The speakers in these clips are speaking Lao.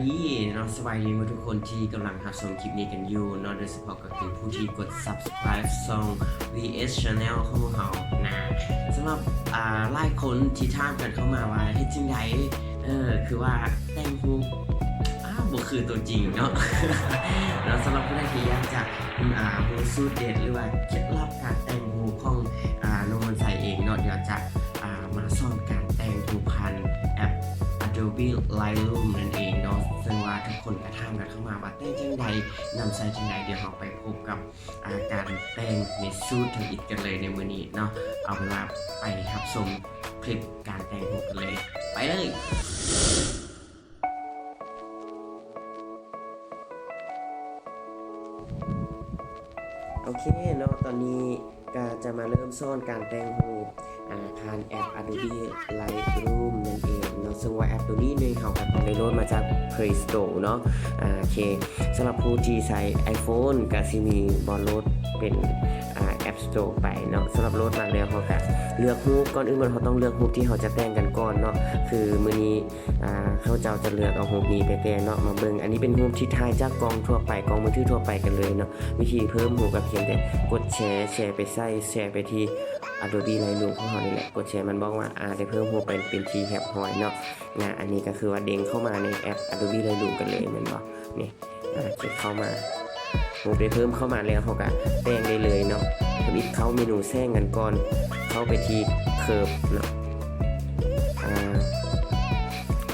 ດີເນາະ ສະບາຍດີໝົດທຸກຄົນທີ່ກຳລັງຮັບຊົມຄລິບນີ້ກັນຢູ່ເນາະ ໂດຍສະເພາະກໍຄືຜູ້ທີ່ກົດ Subscribe ຊ່ອງ VS Channel ຂອງເຮົານະ. ສຳລັບ ອ່າ ຫຼາຍຄົນທີ່ຖາມກັນເຂົ້າມາວ່າ ເຮັດຈັ່ງໃດ ເອີ ຄືວ່າແຕ່ງຮູບ ອ້າວ ບໍ່ຄືຕົວຈິງເນາະ ເນາະ. ສຳລັບຜູ້ໃດທີ່ຢາກຈະ ອ່າ ຮູ້ສູດເດັດ ຫຼືວ່າເຄັດລັບການແຕ່ງຮູບຂອງ ອ່າ ໜຸ່ມວັນໄຊເອງເນາະ ດຽວຈະ ອ່າ ມາສອນການແຕ່ງຮູບຜ່ານແອັບ Adobe Lightroom ນັ້ນເອງເນາະ. ເຊິ່ງວ່າທຸກຄົນກໍຖາມກັນເຂົ້າມາວ່າແຕ່ງຈັ່ງໃດ ນຳໃຊ້ຈັ່ງໃດ. ດຽວເຮົາໄປພົບກັບ ອ່າ ການແຕ່ງໃນສູດທຳອິດກັນເລີຍໃນມື້ນີ້ເນາະ. ເອົາເປັນວ່າໄປຮັບຊົມຄລິບການແຕ່ງຮູບກັນເລີຍ. ໄປເລີຍ. ໂອເຄເນາະ ຕອນນີ້ກໍຈະມາເລີ່ມສອນການແຕ່ງຮູບ ອ່າ ຜ່ານແອັບ Adobe Lightroom ນັ້ນເອງເນາະ. ເຊິ່ງວ່າແອັບໂຕນີ້ນີ້ເຮົາກໍຕ້ອງໄດ້ໂຫຼດມາຈາກ Play Store ເນາະ. ອ່າ ໂອເຄ ສຳລັບຜູ້ທີ່ໃຊ້ iPhone ກໍຊິມີບ່ອນໂຫຼດເປັນ ອ່າ App Store ໄປເນາະ. ສຳລັບໂຫຼດມາແລ້ວ ເຮົາກໍເລືອກຮູບ. ກ່ອນອື່ນໝົດ ເຮົາຕ້ອງເລືອກຮູບທີ່ເຮົາຈະແຕ່ງກັນກ່ອນເນາະ. ຄືມື້ນີ້ ອ່າ ເຮົາເຈົ້າຈະເລືອກເອົາຮູບນີ້ແຕ່ໆເນາະ ມາເບິ່ງ. ອັນນີ້ເປັນຮູບທີ່ຖ່າຍຈາກກ້ອງທົ່ວໄປ ກ້ອງມືຖືທົ່ວໄປກັນເລີຍເນາະ. ວິທີເພີ່ມຮູບກໍພຽງແຕ່ກົດແຊ ແຊໄປໃສ່ ແຊໄປທີ່ Adobe Lightroom ຂອງເຮົານີ້ແຫຼະ. ກົດແຊ ມັນບອກວ່າ ອ່າ ໄດ້ເພີ່ມຮູບໄປເປັນທີ່ຮຽບຮ້ອຍເນາະ. ນະ ອັນນີ້ກໍຄືວ່າເດ້ງເຂົ້າມາໃນແອັບ Adobe Lightroom ກັນເລີຍແມ່ນບໍ່? ນີ້ ອ່າ ເຂົ້າມາ ຮູບໄດ້ເພີ່ມເຂົ້າມາແລ້ວ ເຮົາກໍແຕ່ງໄດ້ເລີຍເນາະ. ທຳອິດເຂົ້າເມນູແສງກັນກ່ອນ ເຂົ້າໄປທີ່ Curve ເນາະ. ອ່າ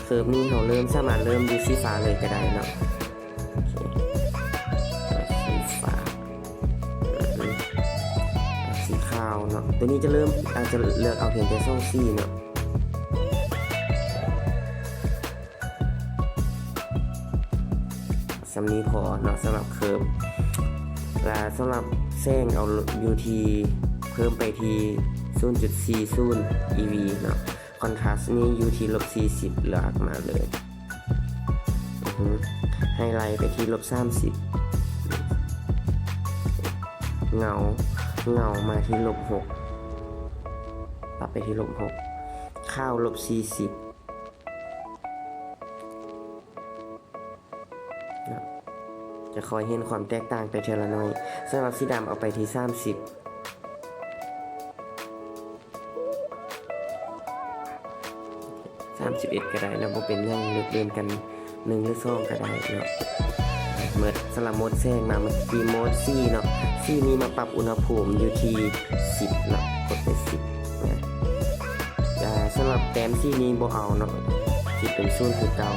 Curve ນີ້ເຮົາເລີ່ມ ສາມາດເລີ່ມຢູ່ສີຟ້າເລີຍກໍໄດ້ເນາະ. ໂອເຄ ສີຟ້າ ອືມ ສີຂາວເນາະ. ໂຕນີ້ຈະເລີ່ມ ອາດຈະເລືອກເອົາພຽງແຕ່ສອງສີເນາະ. ສ່ຳນີ້ພໍເນາະ ສຳລັບ Curve. ແລະ ສຳລັບແສງ ເອົາຢູ່ທີ່ ເພີ່ມໄປທີ່ ສູນຈຸດສີ່ສູນ EV ເນາະ. Contrast ນີ້ຢູ່ທີ່ລົບສີ່ສິບ ເລືອກມາເລີຍ. ອືຮຶ Highlight ໄປທີ່ລົບສາມສິບ. ເງົາ ເງົາມາທີ່ລົບຫົກ ປັບໄປທີ່ລົບຫົກ. ຂາວລົບສີ່ສິບ. ເນາະ ຈະຄ່ອຍເຫັນຄວາມແຕກຕ່າງໄປເທື່ອລະໜ້ອຍ. ສຳລັບສີດຳເອົາໄປທີ່ສາມສິບ ສາມສິບເອັດກໍໄດ້ເນາະ ບໍ່ເປັນຫຍັງ ເລືອກເລື່ອນກັນໜຶ່ງຫຼືສອງກໍໄດ້ເນາະ. ໝົດ ສຳລັບໂໝດແສງ ມາທີ່ໂໝດສີເນາະ. ສີນີ້ມາປັບອຸນຫະພູມຢູ່ທີ່ສິບເນາະ ກົດໄປສິບນະ. ອ່າ ສຳລັບແຕ້ມສີນີ້ບໍ່ເອົາເນາະ ຄິດເປັນສູນຄືເກົ່າ.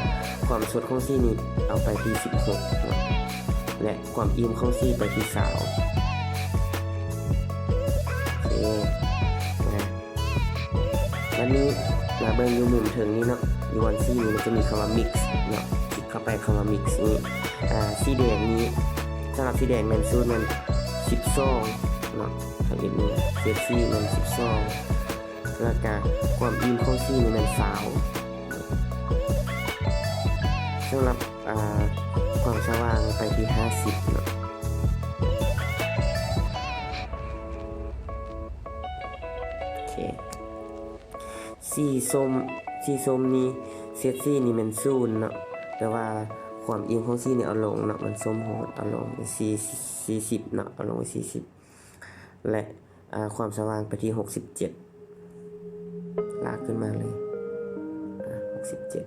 ຄວາມສົດຂອງສີນີ້ເອົາໄປທີ່ສິບຫົກເນາະ ແລະ ຄວາມອີ່ມຂອງສີໄປທີ່ຊາວ. ໂອເຄ ນະ ບັດນີ້ມາເບິ່ງຢູ່ມຸມເທິງນີ້ເນາະ ຢູ່ບ່ອນສີນີ້ມັນຈະມີຄຳວ່າ Mix ເນາະ. ຄລິກເຂົ້າໄປຄຳວ່າ Mix ນີ້ ອ່າ ສີແດງນີ້ ສຳລັບສີແດງແມ່ນສູດແມ່ນສິບສອງເນາະ. ທຳອິດນີ້ ເສດສີແມ່ນສິບສອງ ແລ້ວກະຄວາມອີ່ມຂອງສີນີ້ແມ່ນຊາວ. ສຳລັບ ອ່າ ຄວາມສະຫວ່າງໄປທີ່ຫ້າສິບເນາະ. ໂອເຄ ສີສົ້ມ ສີສົ້ມນີ້ ເສດສີນີ້ແມ່ນສູນເນາະ ແຕ່ວ່າຄວາມອີ່ມຂອງສີນີ້ເອົາລົງເນາະ ມັນສົ້ມໂພດ ເອົາລົງໄປສີ່ ສີ່ສິບເນາະ ເອົາລົງໄປສີ່ສິບ ແລະ ອ່າ ຄວາມສະຫວ່າງໄປທີ່ຫົກສິບເຈັດ ລາກຂຶ້ນມາເລີຍ ອ່າ ຫົກສິບເຈັດ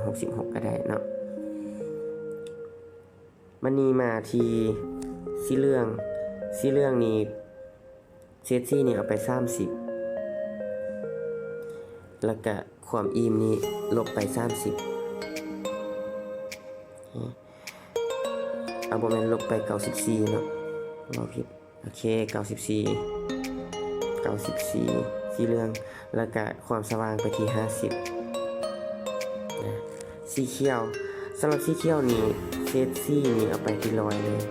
ຫົກສິບຫົກກໍໄດ້ເນາະ. ບັດນີ້ມາທີ່ສີເຫຼືອງ ສີເຫຼືອງນີ້ ເສດສີນີ້ເອົາໄປສາມສິບ ແລ້ວກະຄວາມອີ່ມນີ້ລົບໄປສາມສິບ ເອົາ ບໍ່ແມ່ນລົບໄປເກົ້າສິບສີ່ເນາະ ເວົ້າຜິດ. ໂອເຄ ເກົ້າສິບສີ່ ເກົ້າສິບສີ່ ສີເຫຼືອງ ແລ້ວກະຄວາມສະຫວ່າງໄປທີ່ຫ້າສິບນະ. ສີຂຽວ ສຳລັບສີຂຽວນີ້ ເສດສີນີ້ເອົາໄປທີ່ຮ້ອຍເລີຍ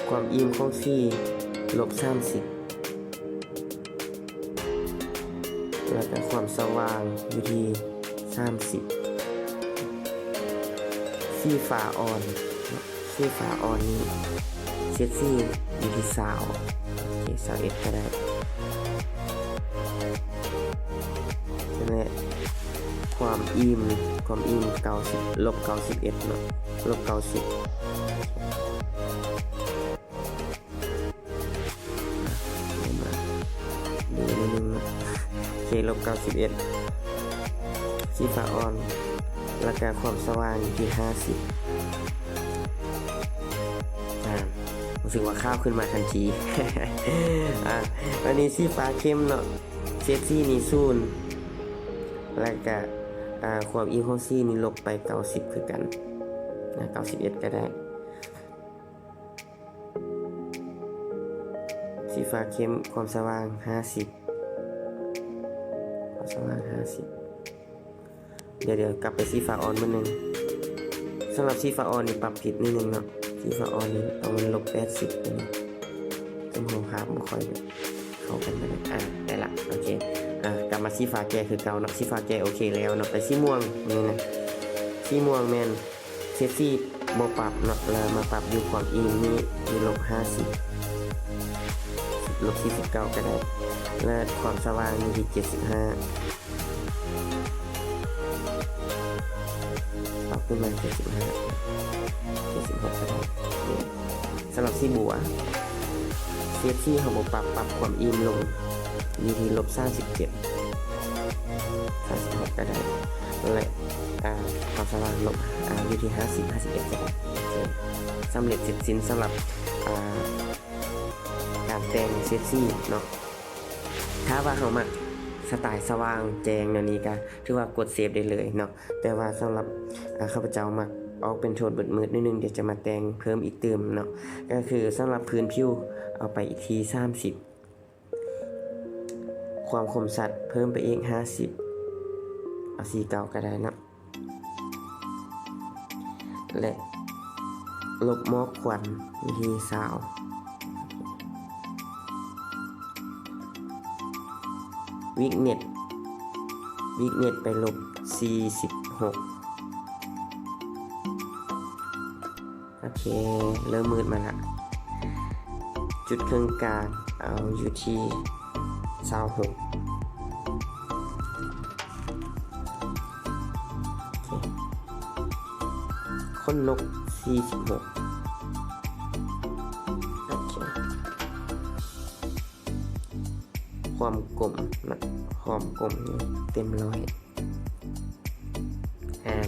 ຄວາມອີ່ມຂອງສີລົບສາມສິບ ແລ້ວກະຄວາມສະຫວ່າງຢູ່ທີ່ສາມສິບ. ສີຟ້າອ່ອນ ສີຟ້າອ່ອນນີ້ ເສດສີຢູ່ທີ່ຊາວ ໂອເຄ ຊາວເອັດກໍໄດ້. ນັ້ນແຫຼະ ຄວາ ຄວາມອີ່ມ ຄວາມອີ່ມເກົ້າສິບ ລົບເກົ້າສິບເອັດເນາະ ລົບເກົ້າສິບ ມາດູນິດໜຶ່ງເນາະ ໂອເຄ ລົບເກົ້າສິບເອັດ ສີຟ້າອ່ອນ ແລ້ວກະຄວາມສະຫວ່າງຢູ່ທີ່ຫ້າສິບ ອ່າ ຮູ້ສຶກວ່າຂາວຂຶ້ນມາທັນທີ ອ່າ ອັນນີ້ສີຟ້າເຂັ້ມເນາະ ເສດສີ່ນີ້ສູນ ແລ້ວກະ ອ່າ ຄວາມອີ່ມຂອງສີນີ້ລົບໄປເກົ້າສິບຄືກັນ ອ່າ ເກົ້າສິບເອັດກະໄດ້ ສີຟ້າເຂັ້ມ ຄວາມສະຫວ່າງຫ້າສິບ ຄວາມສະຫວ່າງຫ້າສິບ ດຽວ ດຽວກັບໄປສີຟ້າອ່ອນມື້ໜຶ່ງ ສຳລັບສີຟ້າອ່ອນນີ້ປັບຜິດນິດໜຶ່ງເນາະ ສີຟ້າອ່ອນນີ້ຕ້ອງມັນລົບແປດສິບ ຕົວນີ້ ສົມມຸດພາບບໍ່ຄ່ອຍແບບເຂົ້າກັນປານໃດ ອ່າ ໄດ້ລະ ໂອເຄ ອ່າ ກັບມາສີຟ້າແກ່ຄືເກົ່າເນາະ ສີຟ້າແກ່ໂອເຄແລ້ວເນາະ ໄປສີມ່ວງນີ້ນະ ສີມ່ວງແມ່ນ ເສດສີ່ບໍ່ປັບເນາະ ແລ້ວມາປັບຢູ່ຄວາມອີ່ມນີ້ຢູ່ລົບຫ້າສິບ ລົບສີ່ສິບເກົ້າກະໄດ້ ແລະ ຄວາມສະຫວ່າງຢູ່ທີ່ເຈັດສິບຫ້າ ປັບຂຶ້ນມາເຈັດສິບຫ້າ ເຈັດສິບຫົກກະໄດ້ ສຳລັບສີບົວ ເສດສີ່ເຮົາບໍ່ປັບ ປັບຄວາມອີ່ມລົງຢູ່ທີ່ລົບສາມສິບເຈັດ ສາມສິບຫົກກະໄດ້ ແລະ ອ່າ ຄວາມສະຫວ່າງລົບ ອ່າ ຢູ່ທີ່ຫ້າສິບ ຫ້າສິບເອັດກະໄດ້ ໂອເຄ ສຳເລັດເສັດສິ້ນສຳລັບ ອ່າ ການແຕ່ງເສດສີ່ເນາະ ຖ້າວ່າເຮົາມັກສະໄຕລ໌ສະຫວ່າງແຈ້ງແນວນີ້ກະຖືວ່າກົດເຊບໄດ້ເລີຍເນາະ ແຕ່ວ່າສຳລັບ ອ່າ ຂ້າພະເຈົ້າມັກອອກເປັນໂທນມືດໆໜ້ອຍໜຶ່ງ ດຽວຈະມາແຕ່ງເພີ່ມອີກຕື່ມເນາະ ກະຄືສຳລັບພື້ນຜິວເອົາໄປອີກທີສາມສິບ ຄວາມຄົມຊັດເພີ່ມໄປອີກຫ້າສິບ ເອົາສີ່ສິບເກົ້າກະໄດ້ເນາະ ແລະ ລົບໝອກຄວັນຢູ່ທີ່ຊາວ ວິກເນັດ ວິກເນັດໄປລົບສີ່ສິບຫົກ ໂອເຄ ເລີ່ມມືດມາລະ ຈຸດເຄິ່ງກາງເອົາຢູ່ທີ່ຊາວຫົກ ໂອເຄ ຂົນນົກສີ່ສິບຫົກ ໂອເຄ ຄວາມກົມເນາະ ຄວາມກົມນີ້ເຕັມຮ້ອຍ ອ່າ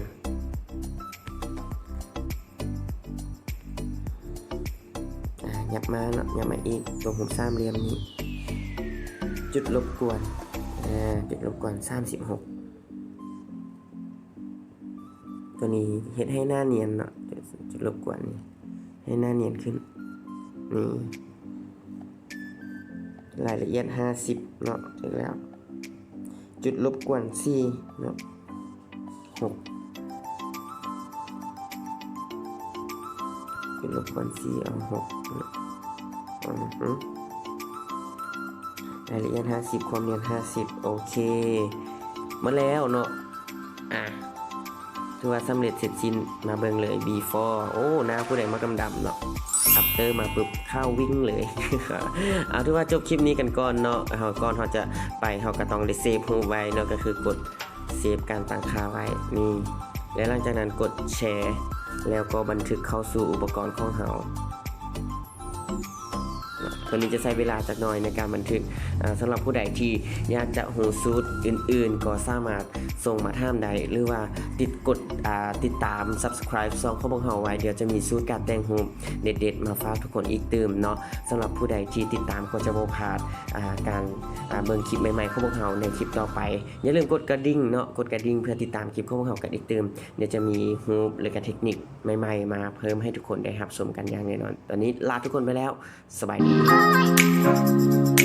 ອ່າ ຫຍັບມາເນາະ ຫຍັບມາອີກ ຕົວຮູບສາມຫຼ່ຽມນີ້ ຈຸດລົບກວນ ອ່າ ຈຸດລົບກວນສາມສິບຫົກ ຕົວນີ້ເຮັດໃຫ້ໜ້ານຽນເນາະ ຈຸດລົບກວນນີ້ ໃຫ້ໜ້ານຽນຂຶ້ນ ນີ້ ລາຍລະອຽດຫ້າສິບເນາະ ຖືກແລ້ວ ຈຸດລົບກວນສີ່ເນາະ ຫົກ ຈຸດລົບກວນສີ່ເອົາຫົກ ອືຮຶ ລາຍລະອຽດຫ້າສິບ ຄວາມນຽນຫ້າສິບ ໂອເຄ ໝົດແລ້ວເນາະ ອ່າ ຖືວ່າສຳເລັດເສັດສິ້ນ ມາເບິ່ງເລີຍ before ໂອ້ ໜ້າຜູ້ໃດມັກດຳໆເນາະ after ມາປຶບ ຂາວວິ່ງເລີຍ ເອົາ ຖືວ່າຈົບຄລິບນີ້ກັນກ່ອນເນາະ ເຮົາ ກ່ອນເຮົາຈະໄປ ເຮົາກະຕ້ອງໄດ້ເຊບຮູບໄວ້ເນາະ ກະຄືກົດເຊບການຕັ້ງຄ່າໄວ້ ນີ້ ແລະ ຫຼັງຈາກນັ້ນກົດແຊ ແລ້ວກໍບັນທຶກເຂົ້າສູ່ອຸປະກອນຂອງເຮົາ. ຕົວນີ້ຈະໃຊ້ເວລາຈັກໜ້ອຍໃນການບັນທຶກ. ອາ ສຳລັບຜູ້ໃດທີ່ຢາກຈະຮູ້ສູດອື່ນໆ ກໍສາມາດສົ່ງມາຖາມໄດ້ ຫຼືວ່າຕິດ ກົດ ອາ ຕິດຕາມ subscribe ຊ່ອງຂອງພວກເຮົາໄວ້. ດຽວຈະມີສູດການແຕ່ງຮູບເດັດໆ ມາຝາກທຸກຄົນອີກຕື່ມເນາະ. ສຳລັບຜູ້ໃດທີ່ຕິດຕາມກໍຈະບໍ່ພາດ ອາ ການ ອາ ເບິ່ງຄລິບໃໝ່ໆ ຂອງພວກເຮົາໃນຄລິບຕໍ່ໄປ. ຢ່າລືມກົດກະດິ່ງເນາະ, ກົດກະດິ່ງເພື່ອຕິດຕາມຄລິບຂອງພວກເຮົາກັນອີກຕື່ມ. ດຽວຈະມີຮູບ ແລະກະເທັກນິກໃໝ່ໆ ມາເພີ່ມໃຫ້ທຸກຄົນໄດ້ຮັບຊົມກັນຢ່າງແນ່ນອນ. ຕອນນີ້ລາທຸກຄົນໄປແລ້ວ. ສະບາຍດີ.